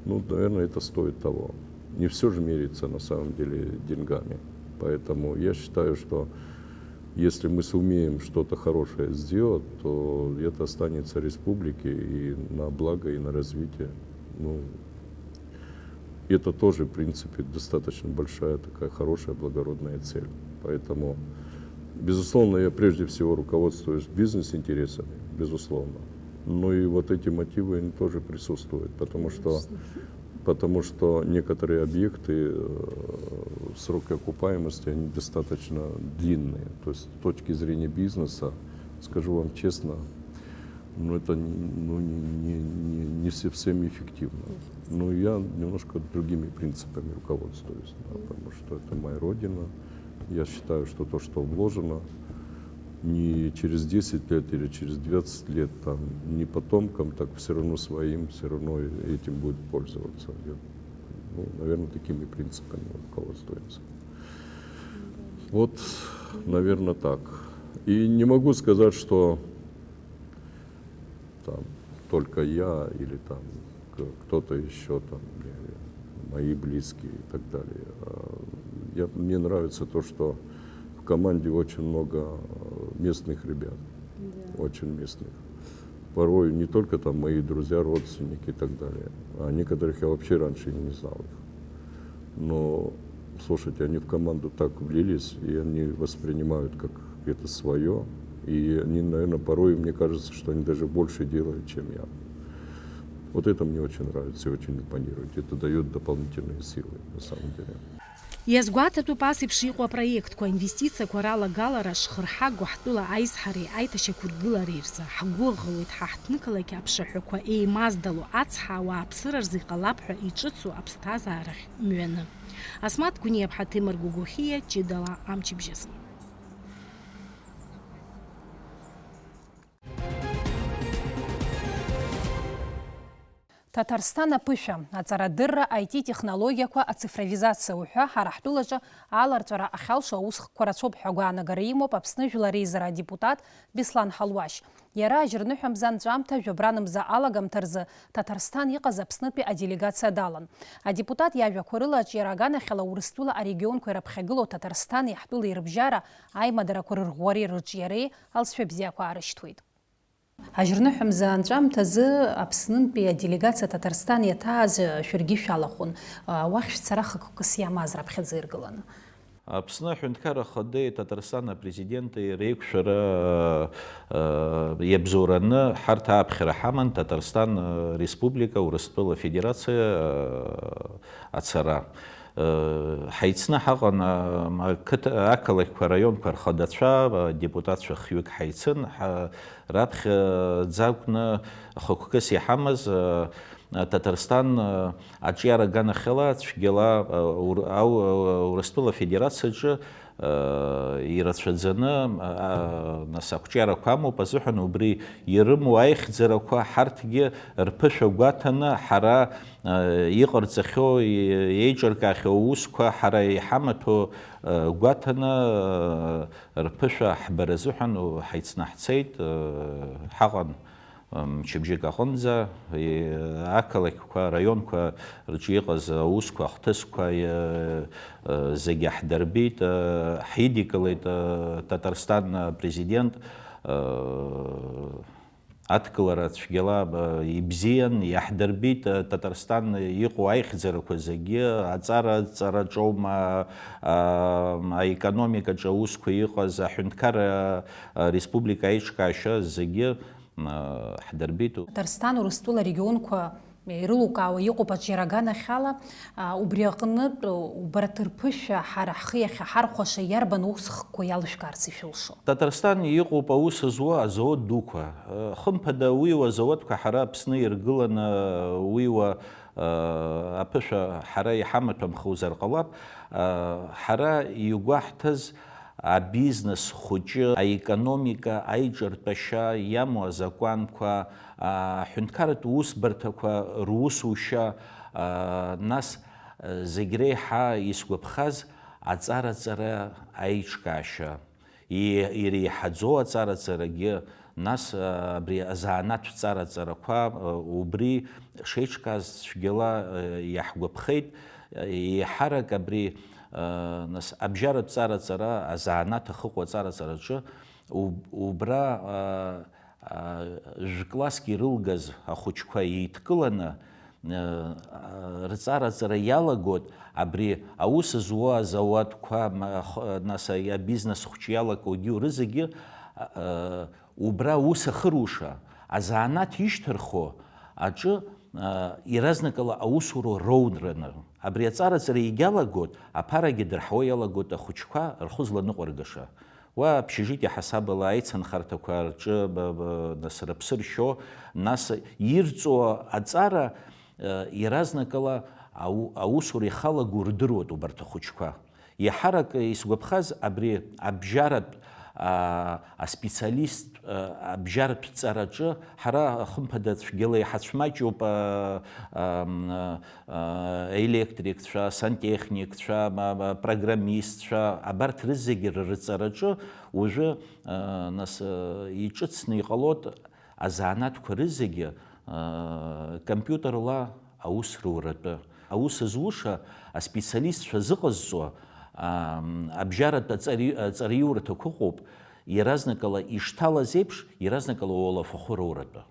ну, наверное, это стоит того. Не все же мерится на самом деле деньгами. Поэтому я считаю, что если мы сумеем что-то хорошее сделать, то это останется республике и на благо, и на развитие. Ну, это тоже, в принципе, достаточно большая такая хорошая благородная цель. Поэтому, безусловно, я прежде всего руководствуюсь бизнес-интересами, безусловно. Но и вот эти мотивы, они тоже присутствуют, потому что, потому что некоторые объекты, э, сроки окупаемости, они достаточно длинные. То есть с точки зрения бизнеса, скажу вам честно, ну, это, ну, не, не, не, не совсем эффективно. Ну, я немножко другими принципами руководствуюсь, да, потому что это моя родина. Я считаю, что то, что вложено, не через десять лет или через двадцать лет, там, не потомкам, так все равно своим, все равно этим будет пользоваться. Я, ну, наверное, такими принципами руководствуемся. Вот, наверное, так. И не могу сказать, что там только я или там к- кто-то еще, там, или мои близкие и так далее. А я, мне нравится то, что в команде очень много, э, местных ребят. Да. Очень местных. Порой не только там мои друзья, родственники и так далее, а некоторых я вообще раньше и не знал их. Но, слушайте, они в команду так влились, и они воспринимают как это свое. И они, наверное, порой, мне кажется, что они даже больше делают, чем я. Вот это мне очень нравится и очень импонирует. Это дает дополнительные силы, на самом деле. Иазгәаҭатәуп ас еиԥш иҟоу апроектқәа, инвестициақәа ралагалара шхырҳагоу ҳтәыла аизҳареи аиҭашьақәыргылареи рзы. Ҳгәы ӷалоит ҳа ҳҭнықалақь аԥшаҳәақәа еимаздало, ацҳа ауааԥсыра рзы иҟалап ҳәа иҿыцу аԥсҭазаарахь мҩаны. Асмаҭ Гәыниаԥҳа, Ҭемыр Гәыгәыхиа, ҷыдала амчыбжь азы. Ҭаҭарсҭан аԥышәа, аҵарадырра, I T технологиақәа, ацифровизациа уҳәа ҳара ҳтәылаҿы аларҵәара ахьалшо аусхкқәа рацәоуп ҳәа агәаанагара имоуп Аԥсны Жәлар Реизара адепутат Беслан Ҳалуашь. Иара ажьырныҳәа мза анҵәамҭа, жәабран мза алагамҭа рзы Ҭаҭарсҭан иҟаз Аԥснытәи аделегациа далан. Адепутат иажәақәа рыла, аҿиара аганахьала Урыстәыла арегионқәа ираԥхьагылоу Ҭаҭарсҭани ҳтәылеи рыбжьара аимадарақәа рырӷәӷәареи рыҿиареи алҵшәа бзиақәа аарышьҭуеит. Ажьырныҳәа мза анҵәамҭазы Аԥснынтәи аделегациа Ҭаҭарсҭан иаҭааз шәаргьы шәалахәын. Уахь шәцара хықәкыс иамаз раԥхьаӡа иргыланы. Аԥсны Аҳәынҭқарра Ахадеи Ҭаҭарсҭан Апрезиденти реиқәшәара, э, иабзоураны ҳарҭ ааԥхьара ҳаман Ҭаҭарсҭан, э, Республика, Урыстәыла Федерациа, э, ацара. Э, ҳаицны ҳаҟан, э, ақыҭа-, ақалақьқәа, араионқәа рхадацәа, э, депутатцәа хҩык ҳаицын, ҳа-, раԥхьаӡа акәны хықәкыс иҳамаз, э, Ҭаҭарсҭан, э, аҿиара аганахьала цәгьала, э, Ур-, ау-, э, Урыстәыла Афедерациаҿы, э, ирацәаӡаны, э, нас, ақәҿиарақәа амоуп азыҳәан, убри ирымоу аихьӡарақәа ҳарҭгьы рԥышәа гәаҭаны, ҳара, э, иҟарҵахьоу, и-, еиҿыркаахьоу аусқәа ҳара иҳамаҭәоу, э, гәаҭаны, э, рԥышәа ҳбара азыҳәан ҳаицны ҳцеит, э, ҳаҟан. Мчыбжьык аҟынӡа, и-, ақалақьқәа, араионқәа рҿы иҟаз аусқәа, ахҭысқәа, и-, зегьы ҳдырбеит, ҳидикылеит, Ҭаҭарсҭан апрезидент, адкылара цәгьала ибзиан, иаҳдырбеит, Ҭаҭарсҭан иҟоу аихьӡарақәа зегьы, аҵара, ҵараҿоума, аекономикаҿы аусқәа иҟаз, аҳәынҭқарра, республика аиҿкаашьа зегьы, ҳдырбеит. Ҭаҭарсҭан Урыстәыла арегионқәа ирылукаауа иҟоуп аҿиара аганахьала, убри аҟнытә убарҭ рԥышәа ҳара ҳхы иахьаҳархәаша иарбан усхкқәа иалышәкаарц ишәылшо? Ҭаҭарсҭан иҟоуп аус зуа азауад дуқәа. Хымԥада, уи уа азауадқәа ҳара Аԥсны иргыланы уи уа, аԥышәа ҳара иҳамаҭәамхозар ҟалап. Ҳара игәаҳҭаз абизнес хәыҷы, аекономика аиҿартәашьа иамоу азакәанқәа, аҳәынҭқарратә усбарҭақәа русушьа, нас, зегь реиҳа исгәаԥхаз аҵара-ҵара аиҿкаашьа, и-, иреиҳаӡоу аҵара-ҵарагьы, нас, абри азанааҭтә ҵара-ҵарақәа, убри шеиҿкааз цәгьала иаҳгәаԥхеит, еиҳарак абри Нас абжьаратә ҵараҵара, азанааҭ ахыҟоу аҵараҵараҿы уб-, убра, аа, аа, жәкласск ирылгаз ахәыҷқәа еидкыланы, аа, рҵараҵара иалагоит, абри аус зуа азауадқәа, ма-, х-, нас, абизнес хәыҷы иалакугьы рызегьы, аа, убра аус ахыруша, азанааҭ ишьҭырхуа аҿы, аа, иаразнакала аусура роураны, абри аҵараҵара егьалагоит, аԥарагьы дырҳауа иалагоит ахәыҷқәа рхәы зланыҟәыргаша. Уа общежитие ҳасабала аицынхарҭақәа рҿы, ба-, ба-, нас, рыԥсы ршьо, нас ирҵо аҵара, аа, иаразнакала ау-, аусура ихалаго рдыруеит убарҭ ахәыҷқәа. Иаҳарак исгәаԥхаз абри абжьаратә, аа, аспециалисттә, аа, абжьаратә ҵараҿы ҳара, хымԥада, цәгьала иҳацәмаҷуп, аа, ам, аа, електрикцәа, сантехникцәа, ма, ма, программистцәа, абарҭ рызегьы рырҵараҿы уажәы, аа, нас, аа, иҿыцны иҟалоит азанааҭқәа рызегьы, аа, компиутерла аус руратәы. Аус зуша аспециалистцәа зыҟазҵо, аа, абжьаратә аҵари-, аҵараиурҭақәа ыҟоуп, иаразнакала ишҭалаз еиԥш, иаразнакала уалафахәы роуратәы.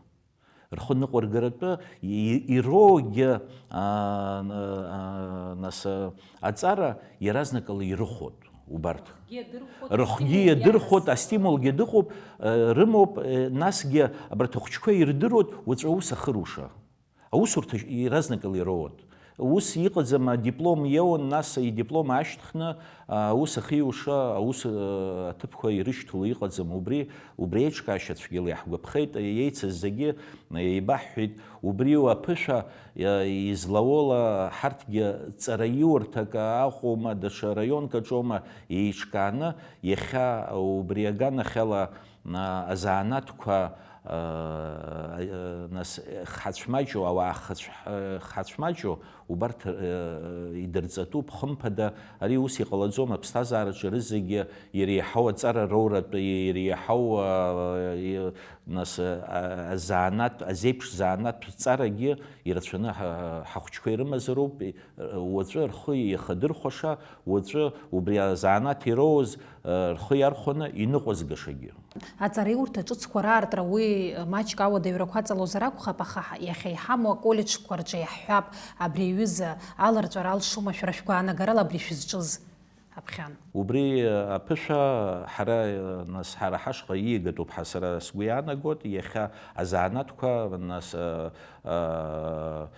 Рхы ныҟәыргаратәы и-, ироугьы, аа, н-, аа, нас, аа, аҵара иаразнакала ирыхәоит убарҭ. Рхгьы иадырхәоит, астимул иадырхәоит, иаҭаз. Астимулгьы дыҟоуп, э, рымоуп, э, насгьы абарҭ ахәыҷқәа ирдыруеит уаҵәы аус ахыруша. Аусурҭа иаразнакала ироуеит. Ус иҟаӡам, адиплом иоуан, нас идиплом аашьҭхны, а, аус ахиуша, аус, э, аҭыԥқәа ирышьҭало иҟаӡам. Убри, убри аиҿкаашьа цәгьала иаҳгәаԥхеит, еицыз зегьы еибаҳҳәеит. Убри аԥышәа, э, излауала ҳарҭгьы ҵараиурҭак аҟоума, даҽа раионк аҿоума еиҿкааны, иахьа убри аганахьала, а, азанааҭқәа, а, а, нас, хацәмаҷу, ауаа хацә-, хацәмаҷу, убарҭ, а, идырҵатәуп, хымԥада, ари ус иҟалаӡом, аԥсҭазаараҿы рызегьы иреиҳау аҵара роуратәы, иреиҳау, а, и-, нас, а, азанааҭ, азеиԥш занааҭтә ҵарагьы ирацәаны ҳа-, ҳахәыҷқәа ирымазароуп, уаҵәы рхы иахадырхәаша, уаҵәы убри азанааҭ ироуз, рхы иархәаны иныҟәызгашагьы. Аҵараиурҭа ҿыцқәа раартра уи маҷк ауадаҩрақәа аҵалозар акәхап, аха иахьа иҳамоу аколлеџьқәа рҿы иаҳҳәап, абри аҩыза аларҵәара алшома шәара шәгәаанагарала абри шәызҿыз аԥхьан? Убри аԥышәа ҳара, нас, ҳара ҳашҟа ииагатәуп ҳәа сара сгәы иаанагоит, иахьа азанааҭқәа, нас, а, а,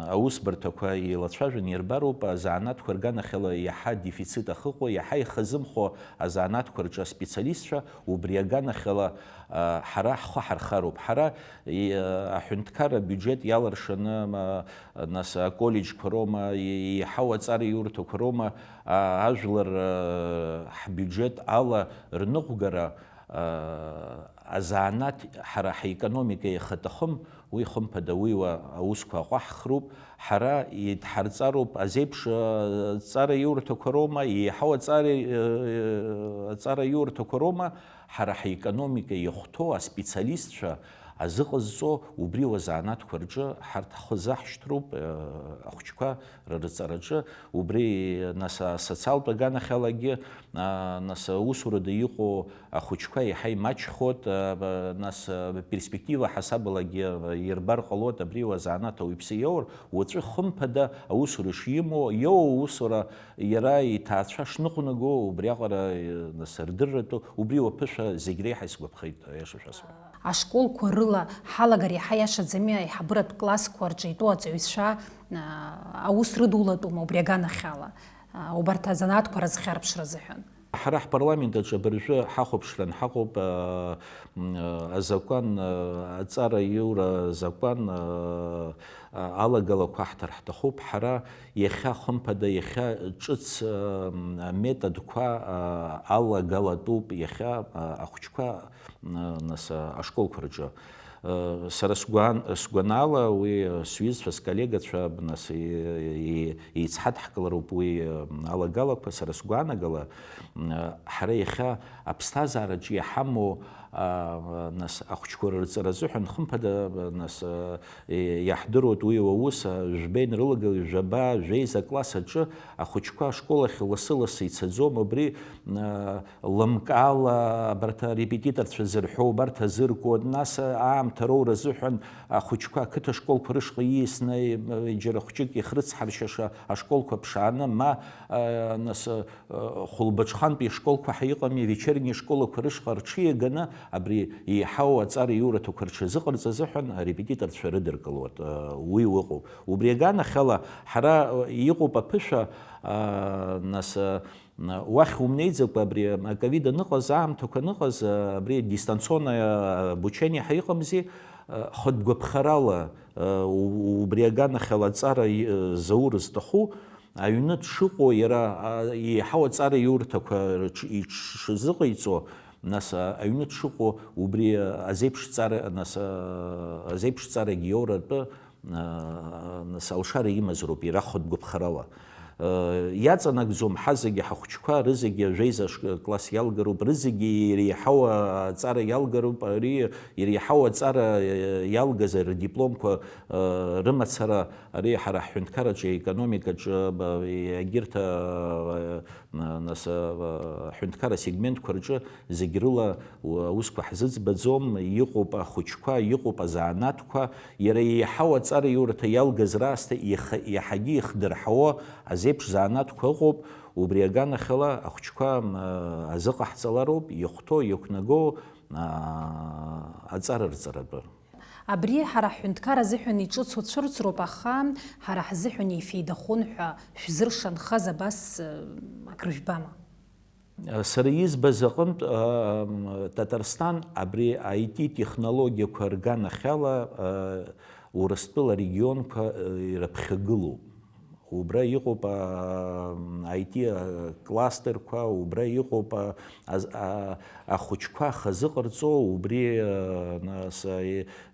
аусбарҭақәа еилацәажәан ирбароуп, азанааҭқәа рганахьала иаҳа дефицит ахыҟоу, иаҳа ихазымхо азанааҭқәа рҿы аспециалистцәа, убри аганахьала, а, ҳара ҳхы ҳархароуп. Ҳара, и-, аҳәынҭқарра абиуџьет иаларшаны, ма, нас, аколлеџьқәа роума, и-, иаҳау аҵараиурҭақәа роума, а, ажәлар, а, ҳбиуџьет ала рныҟәгара, а, азанааҭ ҳара ҳекономика иахаҭахым, уи хымԥада уиуа аусқәа аҟәаҳхроуп, ҳара идҳарҵароуп азеиԥш, а, ҵараиурҭақәа роума, еиҳау аҵара, а, аҵараиурҭақәа роума, ҳара ҳекономика иахәҭоу аспециалистцәа азыҟазҵо убри уа занааҭқәа рҿы ҳарҭ ҳхы заҳшьҭроуп, а, ахәыҷқәа рырҵараҿы, убри, нас, асоциалтә аганахьалагьы, а, нас, аусурада иҟоу ахәыҷқәа еиҳа имаҷхоит, а, ба-, нас, а, перспектива ҳасабалагьы, а, ирбар ҟалоит абри уа занааҭ ауаҩԥсы иоур, уаҵәы хымԥада аусура шимоу, иоуа аусура иара иҭаацәа шныҟәнаго, убриаҟара, а, нас, рдырратәы, убри уаԥышәа зегь реиҳа исгәаԥхеит, аиаша шәасҳәап. Ашколқәа рыла ҳалагар иаҳа иашаӡами аиҳабыратә классқәа рҿы итәоу аҵаҩцәа, а, аус рыдулатәума убри аганахьала, а, убарҭ азанааҭқәа рызхьарԥшра азыҳәан? Ҳара ҳпарламент аҿы абыржәы ҳахәаԥшран ҳаҟоуп, а, м, азакәан, а, аҵара иура азакәан, а, а, алагалақәа ҳҭар ҳҭахуп. Ҳара иахьа, хымԥада, иахьа ҿыц, а, м, аметодқәа, а, алагалатәуп иахьа, а, ахәыҷқәа, а, нас, а, ашколқәа рҿы. Сара сгәан-, сгәанала, уи сҩызцәа, сколлегацәа, нас, и-, и-, еицҳадҳкылароуп уи алагалақәа. Сара сгәаанагала, ҳара иахьа аԥсҭазаараҿы иҳамоу, нас, ахәыҷқәа рырҵара азыҳәан, хымԥада, нас, иаҳдыруеит уи аус, жәба инрылагылеит, жәаба, жәеиза класс аҿы ахәыҷқәа ашкол ахь лассы-лассы ицаӡом, убри, лымкаала абарҭ арепетиторцәа зырҳәо убарҭ азыркуа, нас аамҭа роура азыҳәан ахәыҷқәа ақыҭа школқәа рышҟа ииасны, џьара хәҷык ихрыцҳаршьаша ашколқәа ԥшааны, ма, нас, хәылбыҽхантәи школқәа ҳәа иҟами, вечерни школақәа рышҟа рҽиаганы абри еиҳау аҵара иураҭақәа рҽазыҟарҵаз азыҳәан арепетиторцәа рыдыркылоит, уи ыҟоуп. Убри аганахьала ҳара иҟоуп аԥышәа, нас, уахь умнеиӡакәа, абри аковид аныҟаз, аамҭақәа аныҟаз, абри дистанционное обучение ҳәа иҟамзи, хатә гәаԥхарала, убри аганахьала аҵара заур зҭаху, аҩны дшыҟоу, иара еиҳау аҵара иурҭақәа иҽ-, иҽшазыҟаиҵо, нас, аҩны дшыҟоу убри азеиԥшҵара, нас, азеиԥшҵарагьы иоуратәы, нас, алшара имазароуп иара хатә гәаԥхарала. Иаҵанакӡом, ҳазегьы ҳахәыҷқәа рызегьы жәеиза ш-, класс иалгароуп, рызегьы иреиҳау аҵара иалгароуп, ари иреиҳау аҵара иалгаз рдипломқәа рымацара, ари ҳара ҳҳәынҭқарраҿы, аекономикаҿы, ба-, егьырҭ, нас, ҳҳәынҭқарра сегментқәа рҿы зегь рыла аусқәа ҳзыӡбаӡом, иҟоуп ахәыҷқәа, иҟоуп азанааҭқәа, иара еиҳау аҵара иурҭа иалгаз раасҭа иаха-, иаҳагьы ихдырҳауа азеиԥш занааҭқәа ыҟоуп, убри аганахьала ахәыҷқәа, м, азыҟаҳҵалароуп, иахәҭоу, иақәнаго, а, аҵара рҵаратәы. Абри ҳара ҳҳәынҭқар азыҳәан иҿыцу цәырҵроуп, аха ҳара ҳзыҳәан ифеидахон ҳәа шәзыршанхаз абас, э, акрыжәбама? Сара избаз аҟынтә, ам, Татарсҭан абри I T технологиақәа рганахьала, а, Урыстәыла арегионқәа, а, ирыԥхьагылоуп. Убра иҟоуп, а, I T кластерқәа, убра иҟоуп, а, аз-, а, ахәыҷқәа хазыҟарҵо, убри, а, нас, а,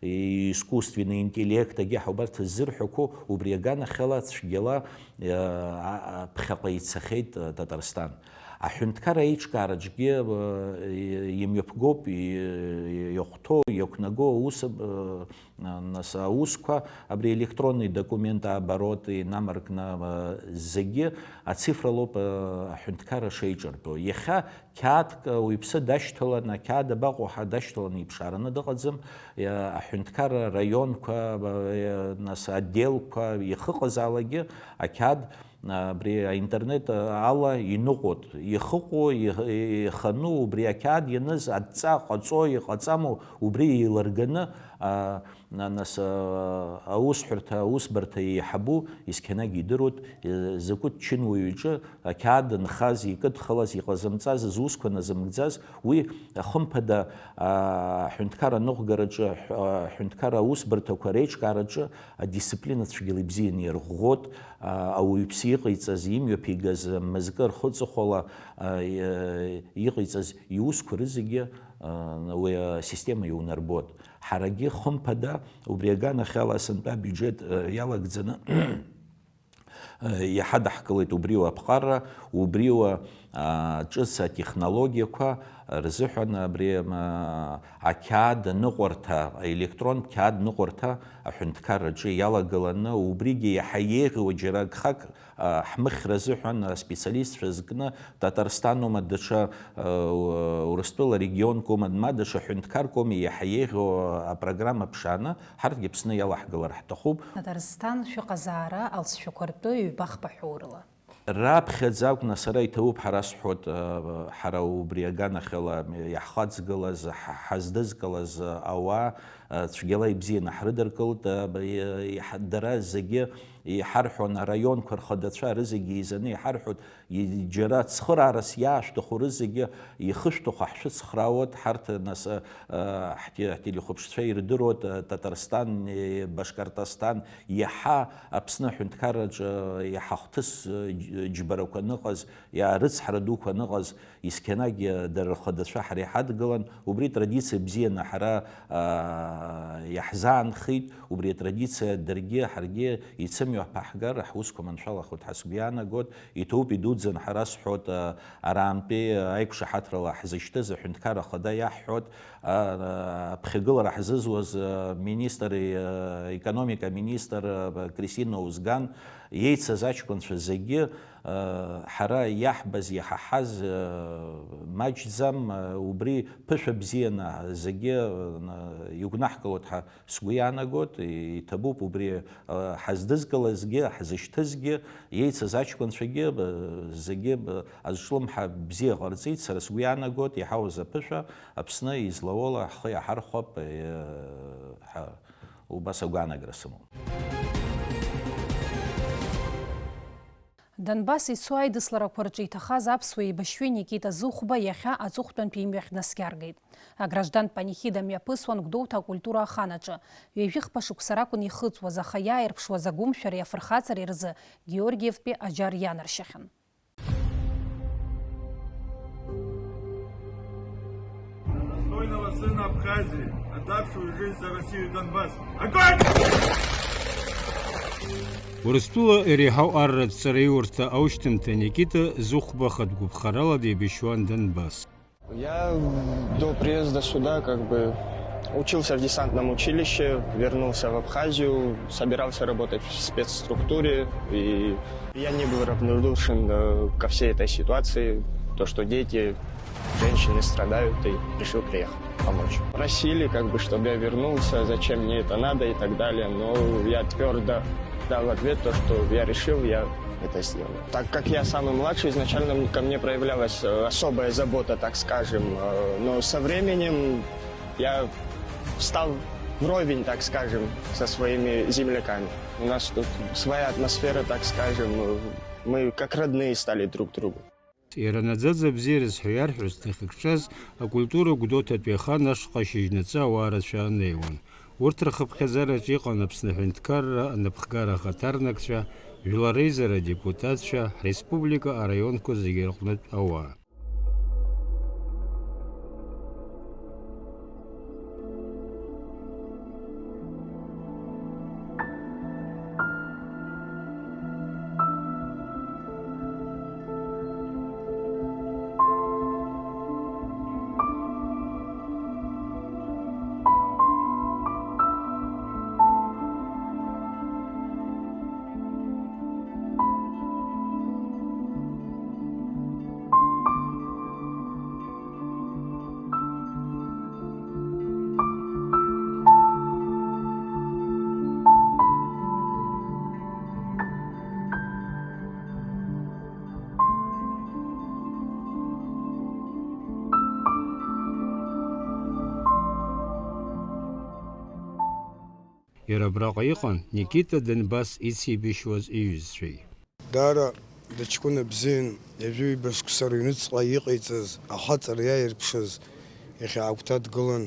и-, искусственный интеллект, агьаҳ убарҭ ззырҳәақәо, убри аганахьала цәгьала, а, а, ԥхьаҟа ицахьеит, а, Татарсҭан. Аҳәынҭқарра аиҿкаараҿгьы, а, и-, имҩаԥгоуп, и-, и-, иахәҭоу, иақәнаго аус, а, нас аусқәа, абри электронный документооборот инамаркны, а, зегьы ацифралоуп, а, аҳәынҭқарра шеиҿартәу. Иахьа қьаадк, а, уаҩԥсы дашьҭаланы, ақьаад абаҟоу ҳәа дашьҭаланы иԥшаараны дыҟаӡам. Иа-, аҳәынҭқарра раионқәа, а, нас аотделқәа иахыҟазаалакгьы ақьаад абри аинтернет ала иныҟәоит, ихыҟәо, их-, ихану, убри ақьаад ианыз адҵа ҟаҵо, иҟаҵаму, убри еилырганы, а, на-, нас, а, аусҳәарҭа, аусбарҭа еиҳабу есқьанагь идыруеит, э, закәытә чынуаҩ иҿы ақьаад нхаз, икыдхалаз, иҟазымҵаз, зусқәа назымгӡаз, уи, хымԥада, а, аҳәынҭқар аныҟәгараҿы, аҳә-, аҳәынҭқар аусбарҭақәа реиҿкаараҿы адисциплина цәгьала ибзианы иарӷәӷәоит, а, ауаҩԥсы иҟаиҵаз, имҩаԥигаз мызкы рхы ҵыхәала, а, и-, иҟаиҵаз иусқәа рызегьы, а, уи асистема иунарбоит. Ҳарагьы, хымԥада, убри аганахьала сынтәа абиуџьет, а, иалагӡаны, а, иҳадаҳкылеит убриоу аԥҟарра, убриоу, а, ҿыц атехнологиақәа рзыҳәан абри, а, ақьаад аныҟәарҭа, аелектрон қьаад ныҟәарҭа аҳәынҭқарраҿы иалагыланы, убригьы иаҳа еиӷьу џьара гхак, а, ҳмыхьра азыҳәан аспециалистцәа зкны Татарстаноума, даҽа, а, Урыстәыла регионкоума, ма даҽа ҳәынҭқаркоума иаҳа еиӷьу апрограмма ԥшааны, ҳарҭгьы Аԥсны иалаҳгалар ҳҭахуп. Татарсҭан шәыҟазаара алҵшәақәа ртәы ҩба-хԥа ҳәоурала. Раԥхьаӡа акәны сара иҭабуп ҳәа расҳәоит, а, ҳара убри аганахьала иаҳхаҵгылаз, ҳ-, ҳаздызкылаз ауаа, а, цәгьала ибзианы ҳрыдыркылт, а, б-, и-, иҳ-, дара зегьы иҳарҳәон араионқәа рхадацәа, рызегьы еизаны иҳарҳәон, и-, џьара цхыраарас иаашәҭаху рызегьы ихышәҭаху ҳшәыцхраауеит, ҳарҭ нас, а, ҳте-, ҳтелехәаԥшцәа ирдыруеит, а, Татарстан, е, Башкортостан, иаҳа Аԥсны аҳәынҭқарраҿы иаҳа хҭыс, а, џь-, џьбарақәа аныҟаз, иа-, рыцҳара дуқәа аныҟаз, есқьанагь, а, дара рхадацәа ҳара иҳадгылан, убри традициа бзианы ҳара, а, иаҳзаанхеит, убри атрадициа даргьы ҳаргьы ицымҩа ҳаԥаҳгар, ҳусқәа маншәалахоит ҳәа сгәы иаанагоит, иҭоуп, идуӡӡан ҳара сҳәоит, а, арантәи аиқәшаҳаҭрала ҳзышьҭыз аҳәынҭқар ахада иаҳҳәоит, а, а, аԥхьагылара ҳзызуаз, а, министр, а, економика министр, а, Кристина Узган, иеицыз аҷкәынцәа зегьы, Ҳара иаҳбаз, иҳаҳаз маҷӡам, убри ԥышәа бзианы зегьы игәнаҳгалоит ҳәа сгәы иаанагоит, иҭабуп убри ҳаздызкылазгьы, ҳзышьҭызгьы, иеицыз аҷкәынцәагьы зегьы азҿлымҳа бзиа ҟарҵеит, сара сгәы иаанагоит, иҳауз аԥышәа Аԥсны излауала ҳхы иаҳархәап ҳәа убас агәаанагара сымоуп. Донбасс ицо аидысларақәа рҿы иҭахаз аԥсуа еибашьҩы Никита Зыхәба иахьа аҵыхәтәантәи имҩахь днаскьаргеит. Аграждан панихида мҩаԥысуан Гәдоуҭа акультура аханаҿы. Ҩажәи хԥа шықәса ракәын ихыҵуаз, аха иааирԥшуаз агәымшәареи афырхаҵареи рзы Георгиевтәи аџьар ианаршьахьан. Достойного сына Абхазии, отдавшего жизнь за Россию и Донбасс. Огонь! Урыстәыла иреиҳау арратә ҵараиурҭа аушьҭымҭа Никита Зыхәба хатәгәыԥхарала деибашьуан Донбасс. Я до приезда сюда как бы учился в десантном училище, вернулся в Абхазию, собирался работать в спецструктуре, и я не был равнодушен, э, ко всей этой ситуации, то, что дети, женщины страдают, и решил приехать помочь. Просили, как бы, чтобы я вернулся, зачем мне это надо и так далее, но я твердо дал ответ, то, что я решил, я это сделал. Так как я самый младший, изначально ко мне проявлялась, э, особая забота, так скажем, э, но со временем я встал вровень, так скажем, со своими земляками. У нас тут своя атмосфера, так скажем, э, мы как родные стали друг другу. Иара наӡаӡа бзиа рызҳәо иарҳәоз, дахьыкҿаз акультура Гәдоуҭатәи ахан ашҟа шьыжьнаҵы ауаа рацәа анеиуан. Урҭ рхыԥхьаӡараҿ иҟан Аԥсны аҳәынҭқарра анапхгара ахаҭарнакцәа, жәлар реизара адепутатцәа, ҳреспублика араионқәа зегьы рҟнытә ауаа. Иара абраҟа иҟан Никита Донбасс ицеибашьуаз иҩызцәеи. Даара дыҷкәына бзиан, ҩажәи ҩба шықәса рыҩныҵҟа иҟаиҵаз, ахаҵара иааирԥшыз, иахьа агәҭа дгылан,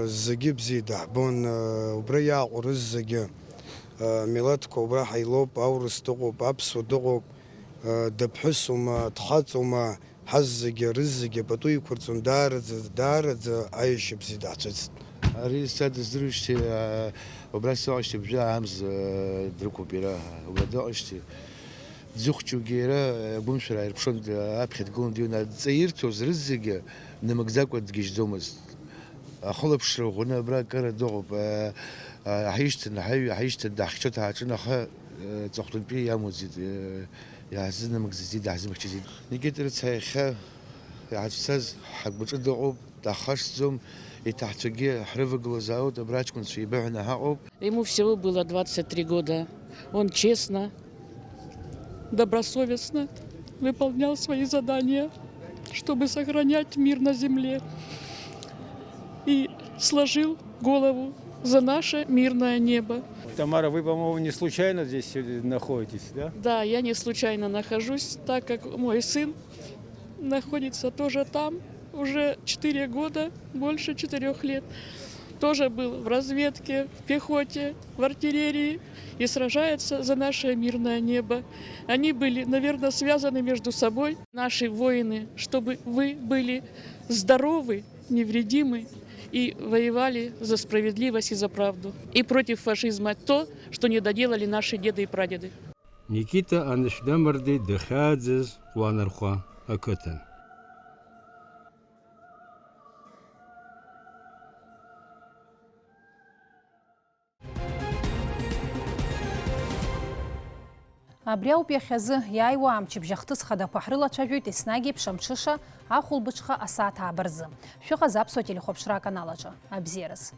зегьы бзиа даҳбон, убра иааҟәарыз зегьы, милаҭқәа убра ҳаилоуп, аурыс дыҟоуп, аԥсуа дыҟоуп, дыԥҳәысума, дхаҵоума, Ҳаззегьы, рызегьы пату иқәырҵон, даараӡа, даараӡа аиашьа бзиа даҳцәыӡт. Ари сцәа дыздыруеижьҭеи, аа, убра сыҟоижьҭеи бжьы аамз, аа, дрықәуп иара, убра дыҟоижьҭеи. Дзыхәҷугьы иара, агәымшәара ааирԥшуан, аԥхьа дгылан дыҩуан, адҵа ирҭоз рызегьы днамыгӡакәа дгьежьӡомызт. Ахылаԥшра ӷәӷәаны абра акыра дыҟоуп, аа, аа, ҳаишьҭын, ҳаҩ-, ҳаишьҭын, даҳхьчоит, ҳааҿын, аха, аа, ҵыхәтәантәи иамуӡеит, аа, Иаҳзынамыгӡаӡеит, даҳзымхьчаӡеит. Никита рыцҳа, иахьа иҳацәцаз ҳагәаҿы дыҟоуп, даҳхашҭӡом, иҭаҳцәагьы ҳрывагылазаауеит, абра аҷкәынцәа еибыҳәаны ҳаҟоуп. Ему всего было двадцать три года. Он честно, добросовестно выполнял свои задания, чтобы сохранять мир на земле. И сложил голову За наше мирное небо. Тамара, вы, по-моему, не случайно здесь э, находитесь, да? Да, я не случайно нахожусь, так как мой сын находится тоже там уже четыре года, больше четырех лет. Тоже был в разведке, в пехоте, в артиллерии и сражается за наше мирное небо. Они были, наверное, связаны между собой. Наши воины, чтобы вы были здоровы, невредимы и воевали за справедливость и за правду. И против фашизма то, что не доделали наши деды и прадеды. Никита Анышәнамырди дахьааӡаз Ҟәланырхәа ақыҭан. Абри ауп иахьазы, иааиуа амчыбжь ахҭыс хадақәа ҳрылацәажәоит еснагь еиԥш амҽыша, ахәылбыҽха асааҭ ааба рзы. Шәыҟаз Аԥсуа телехәаԥшра аканал аҿы. Абзиараз.